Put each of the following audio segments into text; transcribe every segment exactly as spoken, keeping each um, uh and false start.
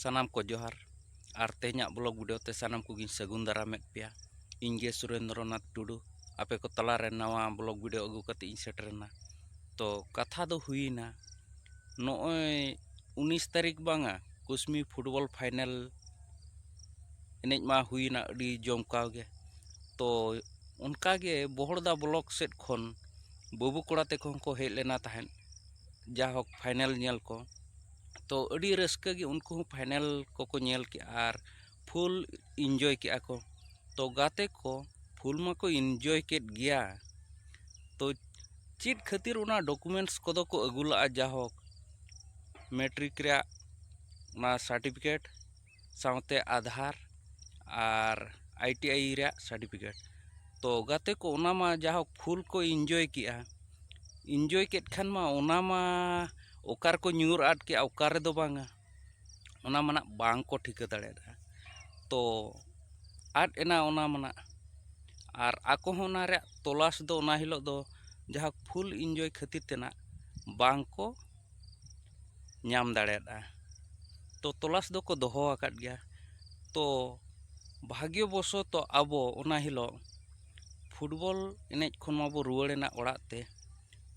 ᱥᱟᱱᱟᱢ ᱠᱚ ᱡᱚᱦᱟᱨ᱾ ᱟᱨ ᱛᱮᱦᱮᱧᱟᱜ ᱵᱞᱚᱜ ᱵᱷᱤᱰᱤᱭᱳ ᱛᱮ ᱥᱟᱱᱟᱢ ᱠᱚᱜᱮᱧ ᱥᱟᱹᱜᱩᱱ ᱫᱟᱨᱟᱢᱮᱫ ᱯᱮᱭᱟ᱾ ᱤᱧ ᱜᱮ ᱥᱩᱨᱮᱱᱫᱨᱚᱱᱟᱛᱷ ᱴᱩᱰᱩ, ᱟᱯᱮ ᱠᱚ ᱛᱟᱞᱟᱨᱮ ᱱᱟᱣᱟ ᱵᱞᱚᱜ ᱵᱷᱤᱰᱤᱭᱳ ᱟᱹᱜᱩ ᱠᱟᱛᱮ ᱤᱧ ᱥᱮᱴᱮᱨᱮᱱᱟ᱾ ᱛᱚ ᱠᱟᱛᱷᱟ ᱫᱚ ᱦᱩᱭᱮᱱᱟ, ᱱᱚᱜᱼᱚᱭ ᱩᱱᱤᱥ ᱛᱟᱹᱨᱤᱠᱷ ᱵᱟᱝᱟ, ᱠᱩᱥᱢᱤ ᱯᱷᱩᱴᱵᱚᱞ ᱯᱷᱟᱭᱱᱮᱞ ᱮᱱᱮᱡ ᱢᱟ ᱦᱩᱭᱮᱱᱟ ᱟᱹᱰᱤ ᱡᱚᱢᱠᱟᱣ ᱜᱮ᱾ ᱛᱚ ᱚᱱᱠᱟᱜᱮ ᱵᱚᱦᱚᱲᱫᱟ ᱵᱞᱚᱠ ᱥᱮᱫ ᱠᱷᱚᱱ ᱵᱟᱹᱵᱩ ᱠᱚᱲᱟ ᱛᱮᱠᱚ ᱦᱚᱸᱠᱚ ᱦᱮᱡ ᱞᱮᱱᱟ ᱛᱟᱦᱮᱸᱫ, ᱡᱟᱦᱳᱠ ᱯᱷᱟᱭᱱᱮᱞ ᱧᱮᱞ ᱠᱚ᱾ ᱛᱚ ᱟᱹᱰᱤ ᱨᱟᱹᱥᱠᱟᱹ ᱜᱮ ᱩᱱᱠᱩ ᱦᱚᱸ ᱯᱷᱟᱭᱱᱮᱞ ᱠᱚᱠᱚ ᱧᱮᱞ ᱠᱮᱜᱼᱟ ᱟᱨ ᱯᱷᱩᱞ ᱤᱱᱡᱚᱭ ᱠᱮᱜᱼᱟ ᱠᱚ᱾ ᱛᱚ ᱜᱟᱛᱮ ᱠᱚ ᱯᱷᱩᱞ ᱢᱟᱠᱚ ᱤᱱᱡᱚᱭ ᱠᱮᱫ ᱜᱮᱭᱟ, ᱛᱚ ᱪᱮᱫ ᱠᱷᱟᱹᱛᱤᱨ ᱚᱱᱟ ᱰᱚᱠᱩᱢᱮᱱᱴᱥ ᱠᱚᱫᱚ ᱠᱚ ᱟᱹᱜᱩ ᱞᱟᱜᱼᱟ, ᱡᱟᱦᱳᱠ ᱢᱮᱴᱨᱤᱠ ᱨᱮᱭᱟᱜ ᱚᱱᱟ ᱥᱟᱨᱴᱤᱯᱷᱤᱠᱮᱴ ᱥᱟᱶᱛᱮ ᱟᱫᱷᱟᱨ ᱟᱨ ᱟᱭ ᱴᱤ ᱟᱭ ᱨᱮᱭᱟᱜ ᱥᱟᱨᱴᱤᱯᱷᱤᱠᱮᱴ᱾ ᱛᱚ ᱜᱟᱛᱮ ᱠᱚ ᱚᱱᱟ ᱢᱟ ᱡᱟᱦᱳᱠ ᱯᱷᱩᱞ ᱠᱚ ᱤᱱᱡᱚᱭ ᱠᱮᱜᱼᱟ, ᱤᱱᱡᱚᱭ ᱠᱮᱫ ᱠᱷᱟᱱ ᱢᱟ ᱚᱱᱟ ᱢᱟ ᱚᱠᱟ ᱨᱮᱠᱚ ᱧᱩᱨ ᱟᱫ ᱠᱮᱜᱼᱟ, ᱚᱠᱟ ᱨᱮᱫᱚ ᱵᱟᱝᱟ, ᱚᱱᱟ ᱢᱟ ᱱᱟᱜ ᱵᱟᱝ ᱠᱚ ᱴᱷᱤᱠᱟᱹ ᱫᱟᱲᱮᱭᱟᱫᱼᱟ᱾ ᱛᱚ ᱟᱫ ᱮᱱᱟ ᱚᱱᱟ ᱢᱟ ᱱᱟᱜ᱾ ᱟᱨ ᱟᱠᱚ ᱦᱚᱸ ᱚᱱᱟ ᱨᱮᱭᱟᱜ ᱛᱚᱞᱟᱥ ᱫᱚ ᱚᱱᱟ ᱦᱤᱞᱳᱜ ᱫᱚ ᱡᱟᱦᱳᱠ ᱯᱷᱩᱞ ᱤᱱᱡᱚᱭ ᱠᱷᱟᱹᱛᱤᱨ ᱛᱮ ᱱᱟᱜ ᱵᱟᱝ ᱠᱚ ᱧᱟᱢ ᱫᱟᱲᱮᱭᱟᱫᱼᱟ᱾ ᱛᱚ ᱛᱚᱞᱟᱥ ᱫᱚᱠᱚ ᱫᱚᱦᱚ ᱟᱠᱟᱫ ᱜᱮᱭᱟ᱾ ᱛᱚ ᱵᱷᱟᱜᱽᱭᱚᱵᱚᱥᱚᱛᱚ ᱟᱵᱚ ᱚᱱᱟ ᱦᱤᱞᱳᱜ ᱯᱷᱩᱴᱵᱚᱞ ᱮᱱᱮᱡ ᱠᱷᱚᱱ ᱢᱟᱵᱚ ᱨᱩᱣᱟᱹᱲ ᱮᱱᱟ ᱚᱲᱟᱜ ᱛᱮ᱾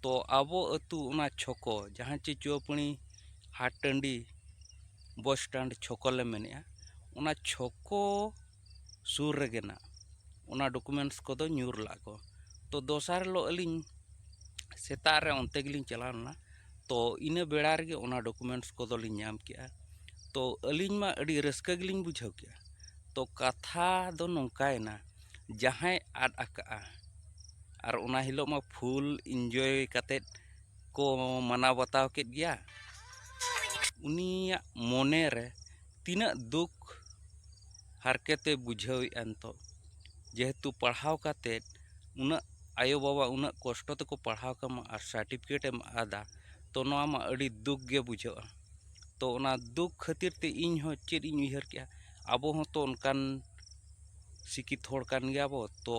ᱛᱚ ᱟᱵᱚ ᱟᱹᱛᱩ ᱚᱱᱟ ᱪᱷᱚᱠᱚ, ᱡᱟᱦᱟᱸ ᱪᱮ ᱪᱩᱣᱟᱹᱯᱟᱹᱲᱤ ᱦᱟᱴ ᱴᱟᱺᱰᱤ ᱵᱚᱥ ᱥᱴᱮᱱᱰ ᱪᱷᱚᱠᱚ ᱞᱮ ᱢᱮᱱᱮᱜᱼᱟ, ᱚᱱᱟ ᱪᱷᱚᱠᱚ ᱥᱩᱨ ᱨᱮᱜᱮ ᱱᱟᱜ ᱚᱱᱟ ᱰᱚᱠᱩᱢᱮᱱᱴᱥ ᱠᱚᱫᱚ ᱧᱩᱨ ᱞᱟᱜ ᱠᱚ᱾ ᱛᱚ ᱫᱚᱥᱟᱨ ᱦᱤᱞᱳᱜ ᱟᱹᱞᱤᱧ ᱥᱮᱛᱟᱜ ᱨᱮ ᱚᱱᱛᱮ ᱜᱮᱞᱤᱧ ᱪᱟᱞᱟᱣ ᱞᱮᱱᱟ᱾ ᱛᱚ ᱤᱱᱟᱹ ᱵᱮᱲᱟ ᱨᱮᱜᱮ ᱚᱱᱟ ᱰᱚᱠᱩᱢᱮᱱᱴᱥ ᱠᱚᱫᱚᱞᱤᱧ ᱧᱟᱢ ᱠᱮᱜᱼᱟ᱾ ᱛᱚ ᱟᱹᱞᱤᱧ ᱢᱟ ᱟᱹᱰᱤ ᱨᱟᱹᱥᱠᱟᱹ ᱜᱮᱞᱤᱧ ᱵᱩᱡᱷᱟᱹᱣ ᱠᱮᱜᱼᱟ᱾ ᱛᱚ ᱠᱟᱛᱷᱟ ᱫᱚ ᱱᱚᱝᱠᱟᱭᱮᱱᱟ, ᱡᱟᱦᱟᱸᱭ ᱟᱫ ᱟᱠᱟᱜᱼᱟ ᱟᱨ ᱚᱱᱟ ᱦᱤᱞᱳᱜ ᱢᱟ ᱯᱷᱩᱞ ᱤᱱᱡᱚᱭ ᱠᱟᱛᱮᱫ ᱠᱚ ᱢᱟᱱᱟᱣ ᱵᱟᱛᱟᱣ ᱠᱮᱫ ᱜᱮᱭᱟ, ᱩᱱᱤᱭᱟᱜ ᱢᱚᱱᱮ ᱨᱮ ᱛᱤᱱᱟᱹᱜ ᱫᱩᱠ ᱦᱟᱨᱠᱮᱛᱮ ᱵᱩᱡᱷᱟᱹᱣᱮᱫᱼᱟ ᱱᱤᱛᱚᱜ᱾ ᱡᱮᱦᱮᱛᱩ ᱯᱟᱲᱦᱟᱣ ᱠᱟᱛᱮᱫ ᱩᱱᱟᱹᱜ ᱟᱭᱳᱼᱵᱟᱵᱟ ᱩᱱᱟᱹᱜ ᱠᱚᱥᱴᱚ ᱛᱮᱠᱚ ᱯᱟᱲᱦᱟᱣ ᱠᱟᱢᱟ ᱟᱨ ᱥᱟᱨᱴᱤᱯᱷᱤᱠᱮᱴ ᱮᱢ ᱟᱫᱟ, ᱛᱚ ᱱᱚᱣᱟ ᱢᱟ ᱟᱹᱰᱤ ᱫᱩᱠ ᱜᱮ ᱵᱩᱡᱷᱟᱹᱜᱼᱟ᱾ ᱛᱚ ᱚᱱᱟ ᱫᱩᱠ ᱠᱷᱟᱹᱛᱤᱨ ᱛᱮ ᱤᱧ ᱦᱚᱸ ᱪᱮᱫ ᱤᱧ ᱩᱭᱦᱟᱹᱨ ᱠᱮᱜᱼᱟ, ᱟᱵᱚ ᱦᱚᱸᱛᱚ ᱚᱱᱠᱟᱱ ᱥᱤᱠᱠᱷᱤᱛ ᱦᱚᱲ ᱠᱟᱱ ᱜᱮᱭᱟ ᱵᱚ, ᱛᱚ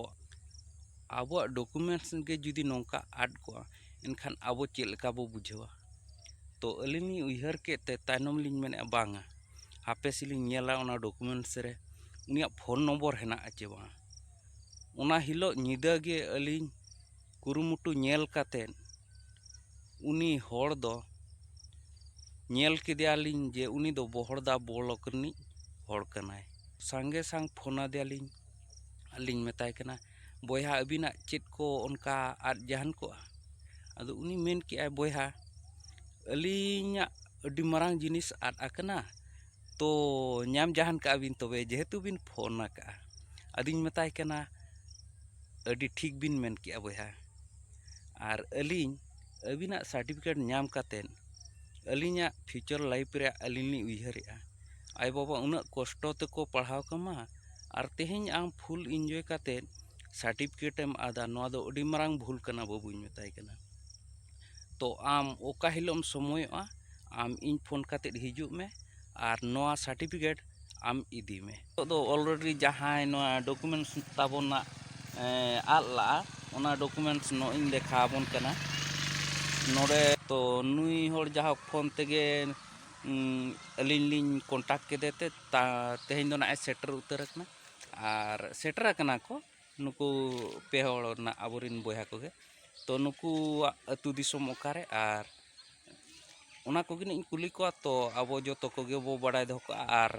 ᱟᱵᱚᱣᱟᱜ ᱰᱚᱠᱩᱢᱮᱱᱴᱥ ᱜᱮ ᱡᱩᱫᱤ ᱱᱚᱝᱠᱟ ᱟᱫ ᱠᱚᱜᱼᱟ, ᱮᱱᱠᱷᱟᱱ ᱟᱵᱚ ᱪᱮᱫ ᱞᱮᱠᱟ ᱵᱚ ᱵᱩᱡᱷᱟᱹᱣᱟ? ᱛᱚ ᱟᱹᱞᱤᱧ ᱞᱤᱧ ᱩᱭᱦᱟᱹᱨ ᱠᱮᱫ ᱛᱮ ᱛᱟᱭᱱᱚᱢ ᱞᱤᱧ ᱢᱮᱱᱮᱫᱼᱟ, ᱵᱟᱝᱟ, ᱦᱟᱯᱮ ᱥᱮᱞᱤᱧ ᱧᱮᱞᱟ ᱚᱱᱟ ᱰᱚᱠᱩᱢᱮᱱᱴᱥ ᱨᱮ ᱩᱱᱤᱭᱟᱜ ᱯᱷᱳᱱ ᱱᱚᱢᱵᱚᱨ ᱦᱮᱱᱟᱜᱼᱟ ᱪᱮ ᱵᱟᱝ᱾ ᱚᱱᱟ ᱦᱤᱞᱳᱜ ᱧᱤᱫᱟᱹ ᱜᱮ ᱟᱹᱞᱤᱧ ᱠᱩᱨᱩᱢᱩᱴᱩ ᱧᱮᱞ ᱠᱟᱛᱮᱫ ᱩᱱᱤ ᱦᱚᱲ ᱫᱚ ᱧᱮᱞ ᱠᱮᱫᱮᱭᱟᱞᱤᱧ ᱡᱮ ᱩᱱᱤ ᱫᱚ ᱵᱚᱦᱚᱲᱫᱟ ᱵᱞᱚᱠ ᱨᱤᱱᱤᱡ ᱦᱚᱲ ᱠᱟᱱᱟᱭ᱾ ᱥᱟᱸᱜᱮ ᱥᱟᱝ ᱯᱷᱳᱱ ᱟᱫᱮᱭᱟᱞᱤᱧ, ᱟᱨᱞᱤᱧ ᱢᱮᱛᱟᱭ ᱠᱟᱱᱟ, "ᱵᱚᱭᱦᱟ, ᱟᱹᱵᱤᱱᱟᱜ ᱪᱮᱫ ᱠᱚ ᱚᱱᱠᱟ ᱟᱫ ᱡᱟᱦᱟᱱ ᱠᱚᱜᱼᱟ?" ᱟᱫᱚ ᱩᱱᱤ ᱢᱮᱱ ᱠᱮᱜᱼᱟᱭ, "ᱵᱚᱭᱦᱟ, ᱟᱹᱞᱤᱧᱟᱜ ᱟᱹᱰᱤ ᱢᱟᱨᱟᱝ ᱡᱤᱱᱤᱥ ᱟᱫ ᱟᱠᱟᱱᱟ, ᱛᱚ ᱧᱟᱢ ᱡᱟᱦᱟᱱ ᱠᱟᱜᱼᱟ ᱵᱤᱱ ᱛᱚᱵᱮ, ᱡᱮᱦᱮᱛᱩ ᱵᱤᱱ ᱯᱷᱳᱱ ᱟᱠᱟᱜᱼᱟ?" ᱟᱫᱚᱧ ᱢᱮᱛᱟᱭ ᱠᱟᱱᱟ, "ᱟᱹᱰᱤ ᱴᱷᱤᱠ ᱵᱤᱱ ᱢᱮᱱ ᱠᱮᱜᱼᱟ ᱵᱚᱭᱦᱟ, ᱟᱨ ᱟᱹᱞᱤᱧ ᱟᱹᱵᱤᱱᱟᱜ ᱥᱟᱨᱴᱤᱯᱷᱤᱠᱮᱴ ᱧᱟᱢ ᱠᱟᱛᱮᱫ ᱟᱹᱞᱤᱧᱟᱜ ᱯᱷᱤᱭᱩᱪᱟᱨ ᱞᱟᱭᱤᱯᱷ ᱨᱮᱭᱟᱜ ᱟᱹᱞᱤᱧ ᱞᱤᱧ ᱩᱭᱦᱟᱹᱨᱮᱜᱼᱟ᱾ ᱟᱭᱳᱼᱵᱟᱵᱟ ᱩᱱᱟᱹᱜ ᱠᱚᱥᱴᱚ ᱛᱮᱠᱚ ᱯᱟᱲᱦᱟᱣ ᱠᱟᱢᱟ, ᱟᱨ ᱛᱮᱦᱮᱧ ᱟᱢ ᱯᱷᱩᱞ ᱤᱱᱡᱚᱭ ᱠᱟᱛᱮᱫ ᱥᱟᱨᱴᱤᱯᱷᱤᱠᱮᱴ ᱮᱢ ᱟᱫᱟ, ᱱᱚᱣᱟ ᱫᱚ ᱟᱹᱰᱤ ᱢᱟᱨᱟᱝ ᱵᱷᱩᱞ ᱠᱟᱱᱟ ᱵᱟᱹᱵᱩᱧ ᱢᱮᱛᱟᱭ ᱠᱟᱱᱟ᱾ ᱛᱚ ᱟᱢ ᱚᱠᱟ ᱦᱤᱞᱳᱜ ᱮᱢ ᱥᱚᱢᱚᱭᱚᱜᱼᱟ, ᱟᱢ ᱤᱧ ᱯᱷᱳᱱ ᱠᱟᱛᱮᱫ ᱦᱤᱡᱩᱜ ᱢᱮ ᱟᱨ ᱱᱚᱣᱟ ᱥᱟᱨᱴᱤᱯᱷᱤᱠᱮᱴ ᱟᱢ ᱤᱫᱤ ᱢᱮ᱾" ᱱᱤᱛᱚᱜ ᱫᱚ ᱚᱞᱨᱮᱰᱤ ᱡᱟᱦᱟᱸᱭ ᱱᱚᱣᱟ ᱰᱚᱠᱩᱢᱮᱱᱴᱥ ᱛᱟᱵᱚᱱᱟᱜ, ᱮᱸ, ᱟᱫ ᱞᱟᱜᱼᱟ, ᱚᱱᱟ ᱰᱚᱠᱩᱢᱮᱱᱴᱥ ᱱᱚᱜᱼᱚᱭ ᱤᱧ ᱫᱮᱠᱷᱟᱣ ᱟᱵᱚᱱ ᱠᱟᱱᱟ᱾ ᱱᱚᱰᱮ ᱛᱚ ᱱᱩᱭ ᱦᱚᱲ ᱡᱟᱦᱳᱠ ᱯᱷᱳᱱ ᱛᱮᱜᱮ, ᱩᱸ, ᱟᱹᱞᱤᱧ ᱞᱤᱧ ᱠᱚᱱᱴᱟᱠᱴ ᱠᱮᱫᱮ ᱛᱮ ᱛᱟ-, ᱛᱮᱦᱮᱧ ᱫᱚ ᱱᱟᱜᱼᱮ ᱥᱮᱴᱮᱨ ᱩᱛᱟᱹᱨ ᱟᱠᱟᱱᱟ᱾ ᱟᱨ ᱥᱮᱴᱮᱨ ᱟᱠᱟᱱᱟ ᱠᱚ ᱱᱩᱠᱩ ᱯᱮ ᱦᱚᱲ ᱨᱮᱱᱟᱜ ᱟᱵᱚᱨᱮᱱ ᱵᱚᱭᱦᱟ ᱠᱚᱜᱮ᱾ ᱛᱚ ᱱᱩᱠᱩᱣᱟᱜ ᱟᱹᱛᱩ ᱫᱤᱥᱚᱢ ᱚᱠᱟᱨᱮ, ᱟᱨ ᱚᱱᱟ ᱠᱚᱜᱮ ᱱᱟᱜ ᱤᱧ ᱠᱩᱞᱤ ᱠᱚᱣᱟ, ᱛᱚ ᱟᱵᱚ ᱡᱚᱛᱚ ᱠᱚᱜᱮ ᱵᱚ ᱵᱟᱲᱟᱭ ᱫᱚᱦᱚ ᱠᱟᱜᱼᱟ᱾ ᱟᱨ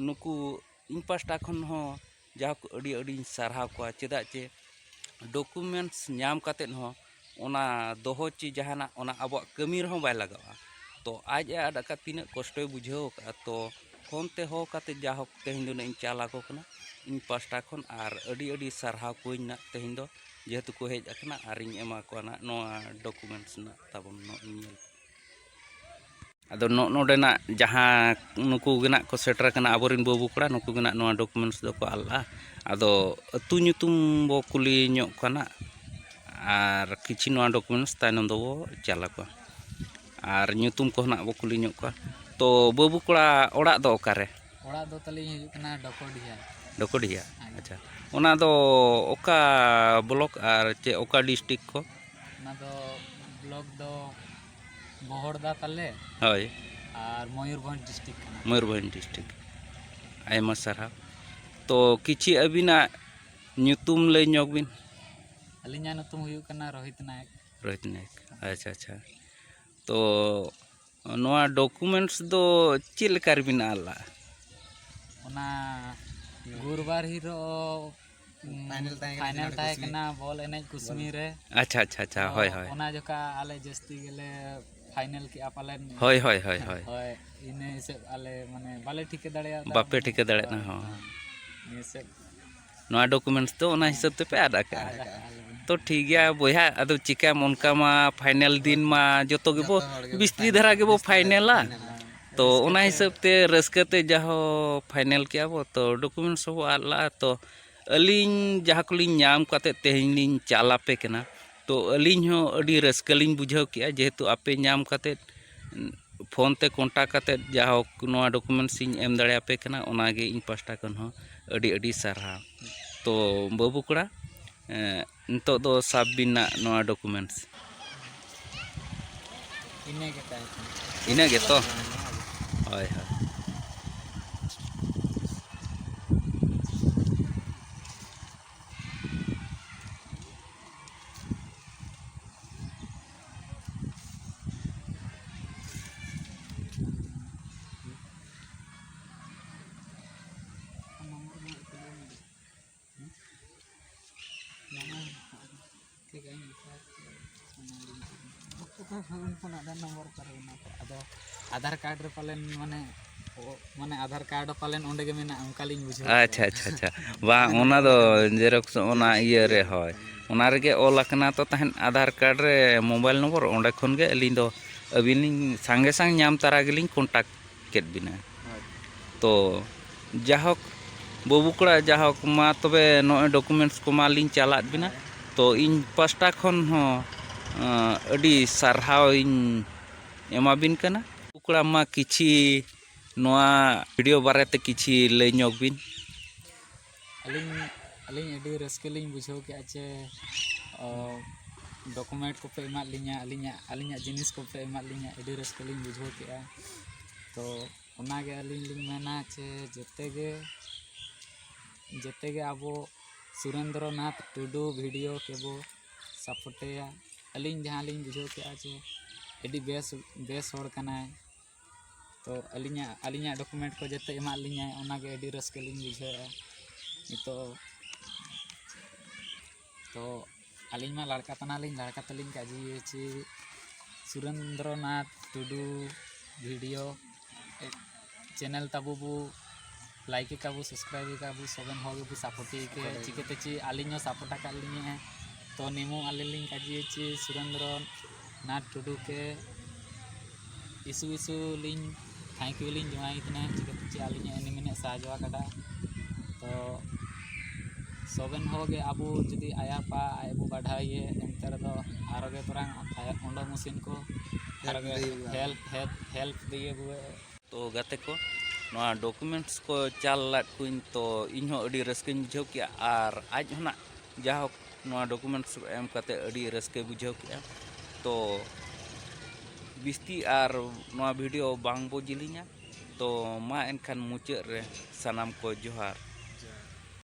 ᱱᱩᱠᱩ ᱤᱧ ᱯᱟᱥᱴᱟ ᱠᱷᱚᱱ ᱦᱚᱸ ᱡᱟᱦᱳᱠ ᱟᱹᱰᱤ ᱟᱹᱰᱤᱧ ᱥᱟᱨᱦᱟᱣ ᱠᱚᱣᱟ, ᱪᱮᱫᱟᱜ ᱪᱮ ᱰᱚᱠᱩᱢᱮᱱᱴᱥ ᱧᱟᱢ ᱠᱟᱛᱮᱫ ᱦᱚᱸ ᱚᱱᱟ ᱫᱚᱦᱚ ᱪᱮ ᱡᱟᱦᱟᱱᱟᱜ ᱚᱱᱟ ᱟᱵᱚᱣᱟᱜ ᱠᱟᱹᱢᱤ ᱨᱮᱦᱚᱸ ᱵᱟᱭ ᱞᱟᱜᱟᱜᱼᱟ᱾ ᱛᱚ ᱟᱡ ᱮ ᱟᱫ ᱟᱠᱟᱫ ᱛᱤᱱᱟᱹᱜ ᱠᱚᱥᱴᱚᱭ ᱵᱩᱡᱷᱟᱹᱣ ᱟᱠᱟᱫᱼᱟ, ᱛᱚ ᱯᱷᱳᱱ ᱛᱮ ᱦᱚᱦᱚ ᱠᱟᱛᱮᱫ ᱡᱟᱦᱳᱠ ᱛᱮᱦᱮᱧ ᱫᱚ ᱱᱟᱜ ᱤᱧ ᱪᱟᱞ ᱟᱠᱚ ᱠᱟᱱᱟ ᱤᱧ ᱯᱟᱥᱴᱟ ᱠᱷᱚᱱ, ᱟᱨ ᱟᱹᱰᱤ ᱟᱹᱰᱤ ᱥᱟᱨᱦᱟᱣ ᱠᱚᱣᱟᱧ ᱱᱟᱜ ᱛᱮᱦᱮᱧ ᱫᱚ, ᱡᱮᱦᱮᱛᱩ ᱠᱚ ᱦᱮᱡ ᱟᱠᱟᱱᱟ ᱟᱨᱤᱧ ᱮᱢᱟ ᱠᱚᱣᱟ ᱱᱟᱜ ᱱᱚᱣᱟ ᱰᱚᱠᱩᱢᱮᱱᱴᱥ ᱱᱟᱜ ᱛᱟᱵᱚᱱ ᱱᱚᱜᱼᱚᱭ ᱧᱮᱞ᱾ ᱟᱫᱚ ᱱᱚᱜᱼᱚ ᱱᱚᱰᱮᱱᱟᱜ ᱡᱟᱦᱟᱸ ᱱᱩᱠᱩ ᱜᱮ ᱱᱟᱜ ᱠᱚ ᱥᱮᱴᱮᱨ ᱟᱠᱟᱱᱟ ᱟᱵᱚᱨᱮᱱ ᱵᱟᱹᱵᱩ ᱠᱚᱲᱟ, ᱱᱩᱠᱩ ᱜᱮ ᱱᱟᱜ ᱱᱚᱣᱟ ᱰᱚᱠᱩᱢᱮᱱᱴᱥ ᱫᱚᱠᱚ ᱟᱞᱼᱟ᱾ ᱟᱫᱚ ᱟᱹᱛᱩ ᱧᱩᱛᱩᱢ ᱵᱚ ᱠᱩᱞᱤ ᱧᱚᱜ ᱠᱚᱣᱟ ᱱᱟᱜ, ᱟᱨ ᱠᱤᱪᱷᱤ ᱱᱚᱣᱟ ᱰᱚᱠᱩᱢᱮᱱᱴᱥ ᱛᱟᱭᱱᱚᱢ ᱫᱚᱵᱚ ᱪᱟᱞ ᱟᱠᱚᱣᱟ, ᱟᱨ ᱧᱩᱛᱩᱢ ᱠᱚᱦᱚᱸ ᱱᱟᱜ ᱵᱚ ᱠᱩᱞᱤ ᱧᱚᱜ ᱠᱚᱣᱟ᱾ ᱛᱚ ᱵᱟᱹᱵᱩ ᱠᱚᱲᱟ, ᱚᱲᱟᱜ ᱫᱚ ᱚᱠᱟᱨᱮ? ᱚᱲᱟᱜ ᱫᱚ ᱛᱟᱹᱞᱤᱧ ᱦᱩᱭᱩᱜ ᱠᱟᱱᱟ ᱰᱚᱠᱚᱰᱤᱦᱟ᱾ ᱰᱚᱠᱚᱰᱤᱦᱟ? ᱦᱮᱸ᱾ ᱟᱪᱪᱷᱟ, ᱚᱱᱟ ᱫᱚ ᱚᱠᱟ ᱵᱞᱚᱠ ᱟᱨ ᱪᱮ ᱚᱠᱟ ᱰᱤᱥᱴᱤᱠ ᱠᱚ? ᱚᱱᱟ ᱫᱚ ᱵᱞᱚᱠ ᱫᱚ ᱵᱚᱦᱚᱲᱫᱟ ᱛᱟᱞᱮ᱾ ᱦᱳᱭ᱾ ᱟᱨ ᱢᱚᱭᱩᱨᱵᱷᱚᱸᱡᱽ ᱰᱤᱥᱴᱨᱤᱠᱴ ᱠᱟᱱᱟ᱾ ᱢᱚᱭᱩᱨᱵᱷᱚᱸᱡᱽ ᱰᱤᱥᱴᱨᱤᱠᱴ᱾ ᱟᱭᱢᱟ ᱥᱟᱨᱦᱟᱣ᱾ ᱛᱚ ᱠᱤᱪᱷᱤ ᱟᱹᱵᱤᱱᱟᱜ ᱧᱩᱛᱩᱢ ᱞᱟᱹᱭ ᱧᱚᱜ ᱵᱤᱱ᱾ ᱟᱹᱞᱤᱧᱟᱜ ᱧᱩᱛᱩᱢ ᱦᱩᱭᱩᱜ ᱠᱟᱱᱟ ᱨᱳᱦᱤᱛ ᱱᱟᱭᱮᱠ᱾ ᱨᱳᱦᱤᱛ ᱱᱟᱭᱮᱠ, ᱟᱪᱪᱷᱟ, ᱟᱪᱪᱷᱟ᱾ ᱛᱚ ᱱᱚᱣᱟ ᱰᱚᱠᱩᱢᱮᱱᱴᱥ ᱫᱚ ᱪᱮᱫ ᱞᱮᱠᱟ ᱨᱮᱵᱤᱱ ᱟᱫ ᱞᱟᱜᱼᱟ? ᱚᱱᱟ ᱜᱩᱨᱵᱟᱨ ᱦᱤᱞᱳᱜ, ᱩᱢ, ᱯᱷᱟᱭᱱᱮᱞ ᱛᱟᱦᱮᱸ ᱠᱟᱱᱟ ᱯᱷᱟᱭᱱᱮᱞ ᱡᱷᱟᱲᱠᱷᱚᱸᱰ ᱛᱟᱦᱮᱸ ᱠᱩᱥᱢᱤ᱾ ᱠᱟᱱᱟ ᱵᱚᱞ ᱮᱱᱮᱡ ᱠᱩᱥᱢᱤ ᱨᱮ᱾ ᱟᱪᱪᱷᱟ, ᱟᱪᱪᱷᱟ, ᱟᱪᱪᱷᱟ, ᱛᱚ ᱦᱳᱭ, ᱦᱳᱭ᱾ ᱚᱱᱟ ᱡᱚᱠᱷᱟ ᱟᱞᱮ ᱡᱟᱹᱥᱛᱤ ᱜᱮᱞᱮ ᱯᱷᱟᱭᱱᱮᱞ ᱠᱮᱜᱼᱟ ᱯᱟᱞᱮᱱ᱾ ᱦᱳᱭ, ᱦᱳᱭ, ᱦᱳᱭ, ᱦᱳᱭ᱾ ᱦᱳᱭ, ᱤᱱᱟᱹ ᱦᱤᱥᱟᱹᱵ ᱟᱞᱮ ᱢᱟᱱᱮ ᱵᱟᱞᱮ ᱴᱷᱤᱠᱟᱹ ᱫᱟᱲᱮᱭᱟᱫᱟ, ᱵᱟᱯᱮ ᱢᱟᱱᱮ, ᱴᱷᱤᱠᱟᱹ ᱫᱟᱲᱮᱭᱟᱫᱟ, ᱦᱳᱭ, ᱦᱚᱸ᱾ ᱦᱳᱭ᱾ ᱤᱱᱟᱹ ᱦᱤᱥᱟᱹᱵ ᱱᱚᱣᱟ ᱰᱚᱠᱩᱢᱮᱱᱴᱥ ᱫᱚ ᱚᱱᱟ ᱦᱤᱥᱟᱹᱵ ᱛᱮᱯᱮ ᱟᱫ ᱟᱠᱟᱜᱼᱟ᱾ ᱟᱫ ᱟᱠᱟᱜᱼᱟ ᱞᱮ᱾ ᱛᱚ ᱴᱷᱤᱠ ᱜᱮᱭᱟ ᱵᱚᱭᱦᱟ, ᱟᱫᱚ ᱪᱤᱠᱟᱹᱭᱟᱢ, ᱚᱱᱠᱟ ᱢᱟ ᱯᱷᱟᱭᱱᱮᱞ ᱫᱤᱱ ᱢᱟ ᱡᱚᱛᱚ ᱜᱮᱵᱚ ᱡᱚᱛᱚ ᱦᱚᱲ ᱜᱮᱵᱚ ᱵᱤᱥᱛᱤ ᱯᱷᱟᱭᱱᱮᱞ, ᱫᱷᱟᱨᱟ ᱜᱮᱵᱚ ᱵᱤᱥᱛᱤ ᱫᱷᱟᱨᱟ ᱯᱷᱟᱭᱱᱮᱞᱟ᱾ ᱯᱷᱟᱭᱱᱮᱞᱟ᱾ ᱛᱚ ᱨᱟᱹᱥᱠᱟᱹ ᱚᱱᱟ ᱛᱮ᱾ ᱦᱤᱥᱟᱹᱵ ᱛᱮ ᱨᱟᱹᱥᱠᱟᱹ ᱛᱮ ᱡᱟᱦᱳ ᱯᱷᱟᱭᱱᱮᱞ ᱠᱮᱜᱼᱟ ᱵᱚ, ᱛᱚ ᱰᱚᱠᱩᱢᱮᱱᱴᱥ ᱦᱚᱸᱵᱚ ᱟᱫ ᱞᱟᱜᱼᱟ᱾ ᱛᱚ ᱟᱹᱞᱤᱧ ᱡᱟᱦᱟᱸ ᱠᱚᱞᱤᱧ ᱧᱟᱢ ᱠᱟᱛᱮᱫ ᱛᱮᱦᱮᱧ ᱞᱤᱧ ᱪᱟᱞ ᱟᱯᱮ ᱠᱟᱱᱟ, ᱛᱚ ᱟᱹᱞᱤᱧ ᱦᱚᱸ ᱟᱹᱰᱤ ᱨᱟᱹᱥᱠᱟᱹ ᱞᱤᱧ ᱵᱩᱡᱷᱟᱹᱣ ᱠᱮᱜᱼᱟ, ᱡᱮᱦᱮᱛᱩ ᱟᱯᱮ ᱧᱟᱢ ᱠᱟᱛᱮᱫ ᱯᱷᱳᱱ ᱛᱮ ᱠᱚᱱᱴᱟᱠᱴ ᱠᱟᱛᱮᱫ ᱡᱟᱦᱳᱠ ᱱᱚᱣᱟ ᱰᱚᱠᱩᱢᱮᱱᱴᱥ ᱤᱧ ᱮᱢ ᱫᱟᱲᱮᱭᱟᱯᱮ ᱠᱟᱱᱟ, ᱚᱱᱟᱜᱮ ᱤᱧ ᱯᱟᱥᱴᱟ ᱠᱷᱚᱱ ᱦᱚᱸ ᱟᱹᱰᱤ ᱟᱹᱰᱤ ᱥᱟᱨᱦᱟᱣ᱾ ᱛᱚ ᱵᱟᱹᱵᱩ ᱠᱚᱲᱟ, ᱮᱸ, ᱱᱤᱛᱚᱜ ᱫᱚ ᱥᱟᱵ ᱵᱤᱱ ᱱᱟᱜ ᱱᱚᱣᱟ ᱰᱚᱠᱩᱢᱮᱱᱴᱥ᱾ ᱤᱱᱟᱹᱜᱮ ᱛᱟᱦᱮᱸ ᱠᱟᱱᱟ᱾ ᱤᱱᱟᱹᱜᱮ ᱛᱚ? ᱦᱮᱸ, ᱱᱚᱣᱟ ᱜᱮ᱾ ᱦᱳᱭ, ᱦᱳᱭ᱾ ᱟᱫᱚ ᱟᱫᱷᱟᱨ ᱠᱟᱨᱰ ᱨᱮ ᱯᱟᱞᱮᱱ ᱢᱟᱱᱮ, ᱚ, ᱢᱟᱱᱮ ᱟᱫᱷᱟᱨ ᱠᱟᱨᱰ ᱯᱟᱞᱮᱱ ᱚᱸᱰᱮ ᱜᱮ ᱢᱮᱱᱟᱜᱼᱟ, ᱚᱱᱠᱟᱞᱤᱧ ᱵᱩᱡᱷᱟᱹᱣ ᱠᱮᱫᱟ᱾ ᱟᱪᱪᱷᱟ, ᱟᱪᱪᱷᱟ, ᱟᱪᱪᱷᱟ᱾ ᱵᱟᱝ, ᱚᱱᱟ ᱫᱚ ᱡᱮᱨᱚᱠᱥ, ᱚᱱᱟ ᱤᱭᱟᱹ ᱨᱮ, ᱦᱳᱭ, ᱚᱱᱟ ᱨᱮᱜᱮ ᱚᱞ ᱟᱠᱟᱱᱟ ᱛᱚ ᱛᱟᱦᱮᱸᱫ ᱟᱫᱷᱟᱨ ᱠᱟᱨᱰ ᱨᱮ ᱢᱳᱵᱟᱭᱤᱞ ᱱᱚᱢᱵᱚᱨ, ᱚᱸᱰᱮ ᱠᱷᱚᱱ ᱜᱮ ᱟᱹᱞᱤᱧ ᱫᱚ ᱟᱹᱵᱤᱱ ᱞᱤᱧ ᱥᱟᱸᱜᱮ ᱥᱟᱝ ᱧᱟᱢ ᱛᱟᱨᱟ ᱜᱮᱞᱤᱧ ᱠᱚᱱᱴᱟᱠᱴ ᱠᱮᱫ ᱵᱤᱱᱟ᱾ ᱦᱳᱭ᱾ ᱛᱚ ᱡᱟᱦᱳᱠ ᱵᱟᱹᱵᱩ ᱠᱚᱲᱟ, ᱡᱟᱦᱳᱠ ᱢᱟ ᱛᱚᱵᱮ ᱱᱚᱜᱼᱚᱭ ᱰᱚᱠᱩᱢᱮᱱᱴᱥ ᱠᱚᱢᱟ ᱞᱤᱧ ᱪᱟᱞᱟᱫ ᱵᱤᱱᱟ᱾ ᱦᱳᱭ᱾ ᱛᱚ ᱤᱧ ᱯᱟᱥᱴᱟ ᱠᱷᱚᱱ ᱦᱚᱸ, ᱟᱸ, ᱟᱹᱰᱤ ᱥᱟᱨᱦᱟᱣ ᱤᱧ ᱮᱢᱟᱵᱤᱱ ᱠᱟᱱᱟ᱾ ᱵᱟᱹᱵᱩ ᱠᱚᱲᱟ ᱢᱟ ᱠᱤᱪᱷᱤ ᱱᱚᱣᱟ ᱵᱷᱤᱰᱤᱭᱳ ᱵᱟᱨᱮᱛᱮ ᱠᱤᱪᱷᱤ ᱞᱟᱹᱭ ᱧᱚᱜ ᱵᱤᱱ᱾ ᱟᱹᱞᱤᱧ, ᱟᱹᱞᱤᱧ ᱟᱹᱰᱤ ᱨᱟᱹᱥᱠᱟᱹ ᱞᱤᱧ ᱵᱩᱡᱷᱟᱹᱣ ᱠᱮᱜᱼᱟ ᱡᱮ, ᱚ, ᱰᱚᱠᱩᱢᱮᱱᱴ ᱠᱚᱯᱮ ᱮᱢᱟᱫ ᱞᱤᱧᱟ, ᱟᱹᱞᱤᱧᱟᱜ, ᱟᱹᱞᱤᱧᱟᱜ ᱡᱤᱱᱤᱥ ᱠᱚᱯᱮ ᱮᱢᱟᱫ ᱞᱤᱧᱟ, ᱟᱹᱰᱤ ᱨᱟᱹᱥᱠᱟᱹ ᱞᱤᱧ ᱵᱩᱡᱷᱟᱹᱣ ᱠᱮᱜᱼᱟ᱾ ᱛᱚ ᱚᱱᱟᱜᱮ ᱟᱹᱞᱤᱧ ᱞᱤᱧ ᱢᱮᱱᱟ ᱡᱮ ᱡᱮᱛᱮ ᱜᱮ ᱡᱮᱛᱮ ᱜᱮ ᱟᱵᱚ ᱥᱩᱨᱮᱱᱫᱨᱚᱱᱟᱛᱷ ᱴᱩᱰᱩ ᱵᱷᱤᱰᱤᱭᱳ ᱠᱮᱵᱚ ᱥᱟᱯᱳᱨᱴᱮᱭᱟ᱾ ᱟᱹᱞᱤᱧ ᱡᱟᱦᱟᱸ ᱞᱤᱧ ᱵᱩᱡᱷᱟᱹᱣ ᱠᱮᱜᱼᱟ ᱡᱮ ᱟᱹᱰᱤ ᱵᱮᱥ ᱵᱮᱥ ᱦᱚᱲ ᱠᱟᱱᱟᱭ᱾ ᱛᱚ ᱟᱹᱞᱤᱧᱟᱜ ᱟᱹᱞᱤᱧᱟᱜ ᱰᱚᱠᱩᱢᱮᱱᱴ ᱠᱚ ᱡᱮᱛᱮ ᱮᱢᱟᱜ ᱞᱤᱧᱟᱭ, ᱚᱱᱟᱜᱮ ᱟᱹᱰᱤ ᱨᱟᱹᱥᱠᱟᱹ ᱞᱤᱧ ᱵᱩᱡᱷᱟᱹᱣᱮᱜᱼᱟ ᱱᱤᱛᱚᱜ᱾ ᱛᱚ ᱟᱹᱞᱤᱧ ᱢᱟ ᱞᱟᱲᱠᱟ ᱛᱟᱱᱟᱞᱤᱧ, ᱞᱟᱲᱠᱟ ᱛᱟᱹᱞᱤᱧ ᱠᱟᱡᱮ ᱪᱮ ᱥᱩᱨᱮᱱᱫᱨᱚᱱᱟᱛᱷ ᱴᱩᱰᱩ ᱵᱷᱤᱰᱤᱭᱳ ᱪᱮᱱᱮᱞ ᱛᱟᱵᱚ ᱵᱚ ᱞᱟᱭᱤᱠ ᱟᱠᱟᱫ ᱵᱚ, ᱥᱟᱵᱥᱠᱨᱟᱭᱤᱵ ᱟᱠᱟᱫ ᱵᱚ, ᱥᱚᱵᱮᱱ ᱦᱚᱲ ᱜᱮᱵᱚ ᱥᱟᱯᱳᱨᱴ ᱟᱠᱟᱫ᱾ ᱪᱤᱠᱟᱹᱛᱮ ᱪᱮ ᱟᱹᱞᱤᱧ ᱦᱚᱸ ᱥᱟᱯᱳᱨᱴ ᱟᱠᱟᱫ ᱞᱤᱧᱟᱹ᱾ ᱛᱚ ᱱᱤᱢᱩ ᱟᱹᱞᱤᱧ ᱞᱤᱧ ᱠᱟᱡᱮ ᱪᱮ ᱥᱩᱨᱮᱱᱫᱨᱚ ᱱᱟᱛᱷ ᱴᱩᱰᱩ ᱠᱮ ᱤᱥᱩ ᱤᱥᱩ ᱞᱤᱧ ᱛᱷᱮᱝᱠ ᱭᱩ ᱞᱤᱧ ᱡᱚᱱᱟᱭ ᱠᱟᱱᱟ, ᱪᱤᱠᱟᱹᱛᱮ ᱪᱮ ᱟᱹᱞᱤᱧᱟᱜ ᱮᱱᱮ ᱢᱮᱱᱮ ᱥᱟᱦᱟᱡᱽᱡᱚ ᱟᱠᱟᱫᱟ᱾ ᱛᱚ ᱥᱚᱵᱮᱱ ᱦᱚᱲ ᱜᱮ ᱟᱵᱚ ᱡᱩᱫᱤ ᱟᱭᱟᱜ ᱯᱟ ᱟᱡ ᱵᱚ ᱵᱟᱰᱷᱟᱣ ᱤᱭᱟᱹ ᱮᱱᱛᱮ ᱨᱮᱫᱚ ᱟᱨᱚ ᱜᱮ ᱛᱚᱨᱟᱝ ᱟᱭᱟᱜ ᱚᱸᱰᱚ ᱢᱩᱥᱤᱱ ᱠᱚ ᱟᱨᱚ ᱜᱮ ᱦᱮᱞᱯ ᱦᱮᱞᱯ ᱦᱮᱞᱯ ᱫᱤᱭᱮ ᱵᱚ᱾ ᱛᱚ ᱜᱟᱛᱮ ᱠᱚ, ᱱᱚᱣᱟ ᱰᱚᱠᱩᱢᱮᱱᱴᱥ ᱠᱚ ᱪᱟᱞ ᱞᱟᱫ ᱠᱚᱧ, ᱛᱚ ᱤᱧ ᱦᱚᱸ ᱟᱹᱰᱤ ᱨᱟᱹᱥᱠᱟᱹᱧ ᱵᱩᱡᱷᱟᱹᱣ ᱠᱮᱜᱼᱟ᱾ ᱟᱨ ᱟᱡ ᱦᱚᱸ ᱱᱟᱜ ᱡᱟᱭᱦᱳᱠ ᱱᱚᱣᱟ ᱰᱚᱠᱩᱢᱮᱱᱴᱥ ᱮᱢ ᱠᱟᱛᱮ ᱟᱹᱰᱤ ᱨᱟᱹᱥᱠᱟᱹᱭ ᱵᱩᱡᱷᱟᱹᱣ ᱠᱮᱜᱼᱟ᱾ ᱛᱚ ᱵᱤᱥᱛᱤ ᱟᱨ ᱱᱚᱣᱟ ᱵᱷᱤᱰᱤᱭᱳ ᱵᱟᱝ ᱵᱚ ᱡᱤᱞᱤᱧᱟ᱾ ᱛᱚ ᱢᱟ ᱮᱱᱠᱷᱟᱱ ᱢᱩᱪᱟᱹᱫ ᱨᱮ ᱥᱟᱱᱟᱢ ᱠᱚ ᱡᱚᱦᱟᱨ᱾